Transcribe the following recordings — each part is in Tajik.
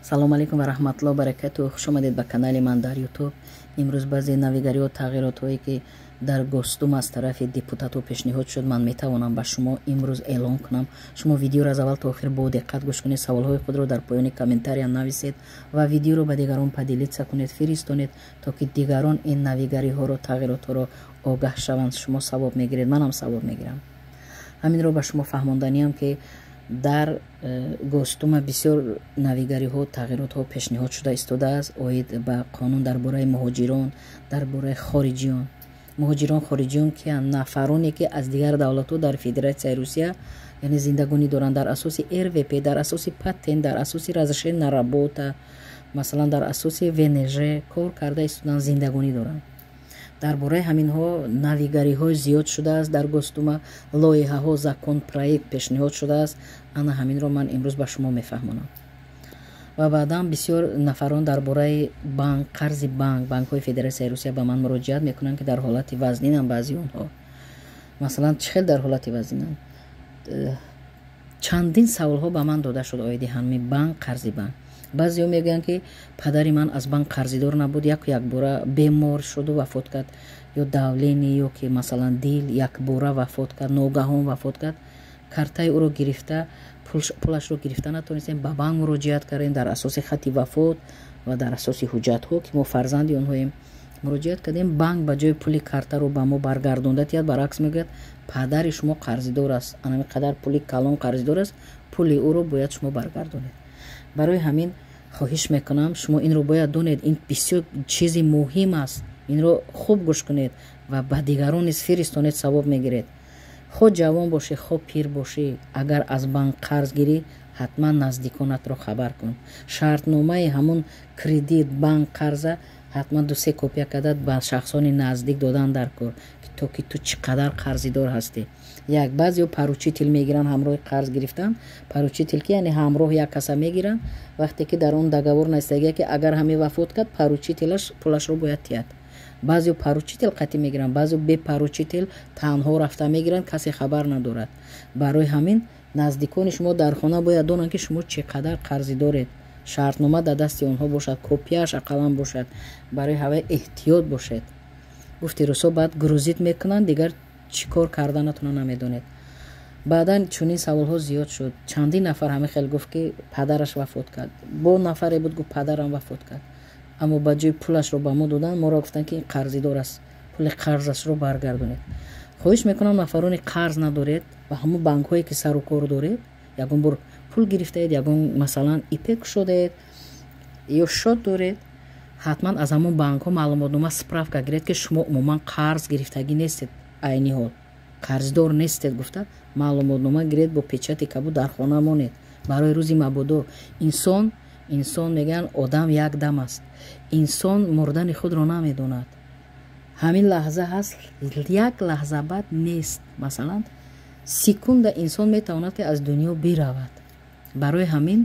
Салому алейкум ва раҳматуллоҳ баракату. Хуш омадед ба канали ман дар Ютуб. Имрӯз баъзе навигариҳо, тағйиротҳое, ки дар Госдума аз тарафи депутатҳо пешниҳод шуд, ман метавонам ба шумо имрӯз эълон кунам. Шумо видеоро аз аввал то охир бо диққат гӯш кунед, саволҳои худро дар поёни комментария нависед ва видеоро ба дигарон поделиться кунед, фиристонед, то ки дигарон ин навигариҳоро, тағйиротҳоро огаҳ шаванд. Шумо савоб мегиред, манам савоб мегирам. Ҳаминро ба шумо фаҳмонданиам, ки дар Госдума бисёр навигариҳо, тағйиротҳо пешниҳод шуда истодааст оид ба қонун дар бораи муҳоҷирон, дар бораи хориҷиён. Муҳоҷирон, хориҷиён киянд? Нафароне, ки аз дигар давлатҳо дар Федератсияи Русия, яъне, зиндагонӣ доранд дар асоси РВП, дар асоси патент, дар асоси разрешение на работа, масалан, дар асоси ВНЖ кор карда истодан, зиндагонӣ доранд. Дар бораи ҳаминҳо навигариҳо зиёд шудааст дар Госдума, лоиҳаҳо, законопроект пешниҳод шудааст. Ана ҳаминро ман имрӯз ба шумо мефаҳмонам. Ва баъдан бисёр нафарон дар бораи банк, қарзи банк, банкҳои Федератсияи Русия ба ман муроҷиат мекунанд, ки дар ҳолати вазнинанд баъзи онҳо. Масалан, чӣ хел дар ҳолати вазнинанд? Чандин саволҳо ба ман дода шуд оиди ҳамин банк, қарзи банк. Баъзеҳо мегӯянд, ки падари ман аз банк қарзидор набуд, яку якбора бемор шуду вафот кард, ё давление, ё ки, масалан, дил, якбора вафот кард, ногаҳон вафот кард. Картаи ӯро гирифта, пулашро гирифта натонистем, ба банк муроҷиат кардем дар асоси хати вафот ва дар асоси ҳуҷҷатҳо, ки мо фарзанди онҳоем, муроҷиат кардем. Банк ба ҷои пули картаро ба мо баргардонда тиҳад, баръакс мегӯяд: «Падари шумо қарздор аст, анами қадар пули калон қарздор аст, пули ӯро бояд шумо баргардонед». Барои ҳамин хоҳиш мекунам, шумо инро бояд донед. Ин бисёр чизи муҳим аст. Инро хуб гӯш кунед ва ба дигарон низ фиристонед, савоб мегиред. Хоҳ ҷавон бошӣ, хоҳ пир бошӣ, агар аз банк қарз гирӣ, ҳатман наздиконатро хабар кун. Шартномаи ҳамун кредит, банк қарза ҳатман ду-се копия карда ба шахсони наздик додан дар кор, то ки ту чӣ қадар қарзидор ҳастӣ. Як баъзео поручитель мегиранд ҳамроҳи қарз гирифтан. Поручитель ки, яъне ҳамроҳ як каса мегиранд, вақте ки дар он договор навистагия, ки агар ҳамин вафот кард, поручитель аш пулашро бояд тиҳад. Баъзео поручитель қатъӣ мегиранд, баъзео бе поручитель танҳо рафта мегиранд, касе хабар надорад. Барои ҳамин наздикони шумо дар хона бояд донанд, ки шумо чӣ қадар қарзидоред. Шартнома дар дасти онҳо бошад, копияаш ақаллан бошад. Барои ҳавай эҳтиёт бошед. Гуфти рӯсо, баъд грузить мекунанд, дигар чӣ кор карданатонро намедонед. Баъдан чунин саволҳо зиёд шуд. Чандин нафар ҳамин хел гуфт, ки падараш вафот кард. Бо нафаре буд, гуфт: «Падарам вафот кард, аммо ба ҷои пулашро ба мо додан, моро гуфтанд, ки ин қарзидор аст, пули қарзашро баргардонед». Хоҳиш мекунам, нафароне қарз надоред, ба ҳамон банкҳое ки сару кор доред, ягон бор пул гирифтаед, ягон, масалан, ИП кушодаед ё счёт доред, ҳатман аз ҳамон банкҳо маълумотнома, справка гиред, ки шумо умуман қарз гирифтагӣ нестед, айни ҳол қарздор нестед гуфта, маълумотнома гиред, бо печати кабуд дар хона монед барои рӯзи мабодо. Инсон, мегӯянд, одам як дам аст. Инсон мурдани худро намедонад. Ҳамин лаҳза ҳаст, як лаҳза баъд нест. Масалан, секунда инсон метавонад, ки аз дунё биравад. Барои ҳамин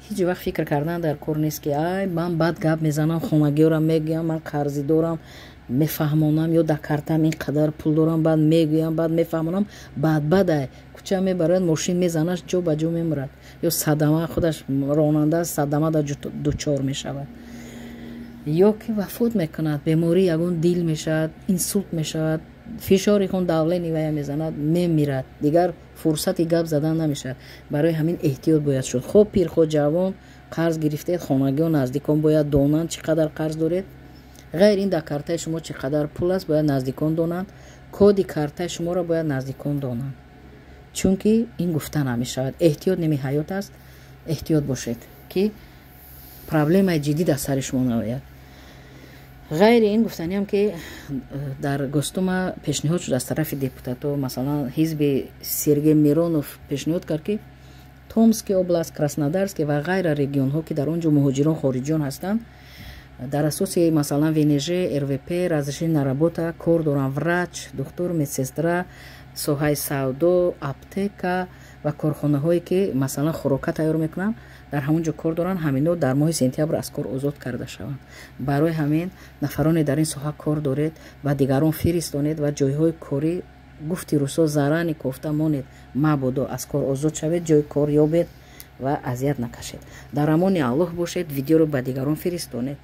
ҳеҷ вақт фикр кардан дар кор нест, ки ай, ман бад гап мезанам, хонагиёрам мегӯям, ман қарзидорам, мефаҳмонам, ё дар картам ин қадар пул дорам, баъд мегӯям, баъд мефаҳмонам. Баъд баъд кӯча мебарад, мошин мезанаш, ҷо ба ҷо мемурад, ё садама, худаш ронанда садама да дучор мешавад, ё ки вафот мекунад, бемории ягон дил мешавад, инсулт мешавад, фишори хун, давление вая мезанад, мемирад, дигар фурсати гап задан намешавад. Барои ҳамин эҳтиёт бояд шуд. Хоҳ пир, хоҳ ҷавон, қарз гирифтед, хонагиҳо, наздикон бояд донанд, чӣ қадар қарз доред. Ғайр ин, дар картаи шумо чӣ қадар пул аст, бояд наздикон донанд. Коди картаи шуморо бояд наздикон донанд, чунки ин гуфта намешавад. Эҳтиёт ними ҳаёт аст. Эҳтиёт бошед, ки проблемаи ҷиддӣ дар сари шумо наояд. Ғайри ин, гуфтаниам, ки дар Госдума пешниҳод шуд аз тарафи депутатҳо. Масалан, ҳизби Сергей Миронов пешниҳод кард, ки Томский область, Краснодарский ва ғайра регионҳо, ки дар он ҷо муҳоҷирон, хориҷиён ҳастанд, дар асоси, масалан, ВНЖ, РВП, разрешение на работа кор доранд, врач, духтур, медсестра, соҳаи савдо, аптека ва корхонаҳое, ки, масалан, хӯрока тайёр мекунанд, дар ҳамон ҷо кор доранд, ҳамино дар моҳи сентябр аз кор озод карда шаванд. Барои ҳамин нафароне дар ин соҳа кор доред, ба дигарон фиристонед ва ҷойҳои корӣ, гуфти рӯсо, заранее кофта монед, мабодо аз кор озод шавед, ҷои кор ёбед. Ва азият накашед. Дар амони Аллоҳ бошед. Видеоро ба дигарон фиристонед.